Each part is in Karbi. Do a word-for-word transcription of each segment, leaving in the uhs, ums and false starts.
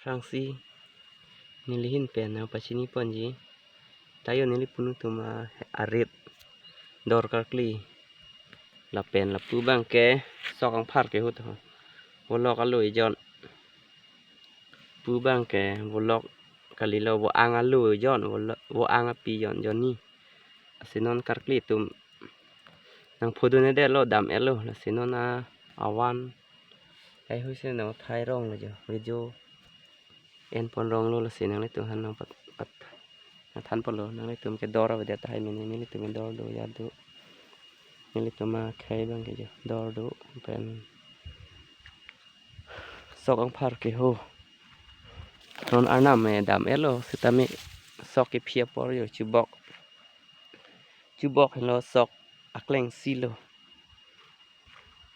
Aphrangsi neli ahin pen nangpachini ponji. Tayo neli punu atum a, arit dor karkli. Lapen lapu abang ke sok angphar ke ahut ho. Volok alo ejon. Pu abang ke volok kalilo, vo-ang alo ejon, volo-, vo-ang api ejon, jonni. Lasi non karkli atum nangphodun-edetlo, dam-etlo, lasi non a, avan. Haihui si nangthai ronglo jo, video en pon ronglo, lasi nanglitum aphan nangpat, pat, nangthan ponlo, nanglitum ke dor avedet tahai mene, nelitum ke dor do, ya do. Nelitum akhei abang ke jo, dor do, pen sok angphar ke ho. Non arnam me dam-etlo, sitame sok kephi apor jo, chubok. Chubok henlo, sok akleng si lo.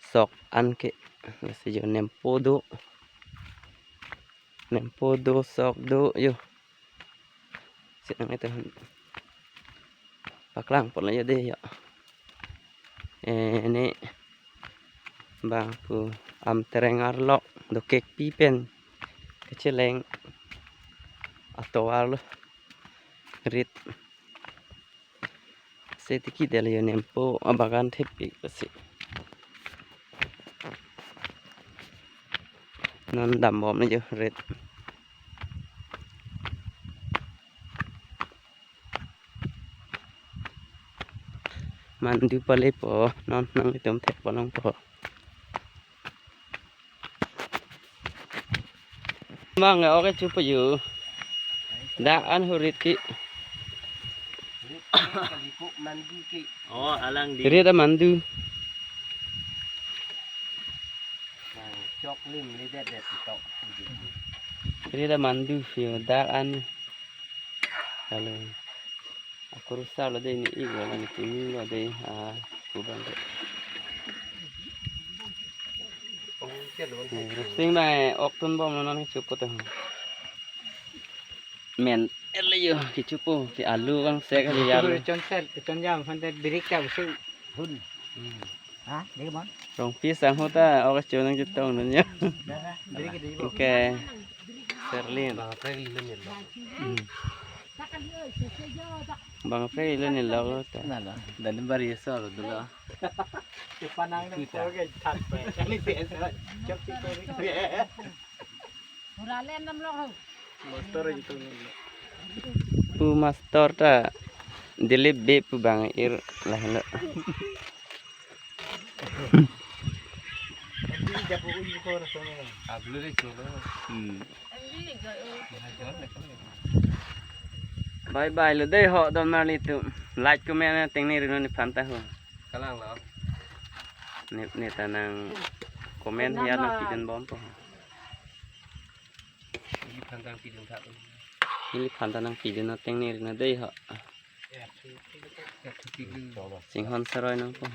Sok an ke, lasi jo nempo do. Nempo do, sok do jo. Si nanglitum aphan paklang ponlo jo dei jo. Eh, ne bang pu Amtereng arlok dokekpi pen kacheleng atovar lo, rit. Si tikidel jo, nempo abagan thepik si. Non dambomlo jo rit. Mandu palepo, non nanglitum thek ponlongpo. Bang, oke, chupo ju. Dak an hu rit ke. Rit ke kali ko mandu ke. Oh, alang di. Rit amandu. Bang, chok lim lidet det tok. Rit amandu yo, dak an. Halo. Akurusar lo dei, ne-ik lo, ne-ik lo dei, ah, kubang dei. Eh, Rupsing bang, eh, ok tunbomlo, non kechupo te. Men, ele yo, kechupo, ke alu bang sek aja ya lo. Chon sel, chon jam, phante birik ta usu hun. Hmm. Ha, dei mon? Rongpi sang ho ta, ok, chonang chetongdun ya. Dada, birik dei. Oke. Serlin. Bang, prek ilun nilo. Hmm. Bang, prek ilun nilo ta. Na, na. Dalim bari so lo dulu. Ipanang nang. Kita. Oke, chat pe. Ini si eso. Chok si ko. Uralen nam lo ho. Master itu. Pu master ta Dilip Bey pu bang ir lahenlo. Hmm. Bye bye lo dei ho, don marli atum. Like, comment, tengne ri non nephan ta ho. Kalang lo. Ne, ne ta nang comment ya nangpidunbompo. Neliphan ta nangpidun tha. Neliphan ta nangpidun, tengne ri non dei ho. Chinghon saroi nangpo.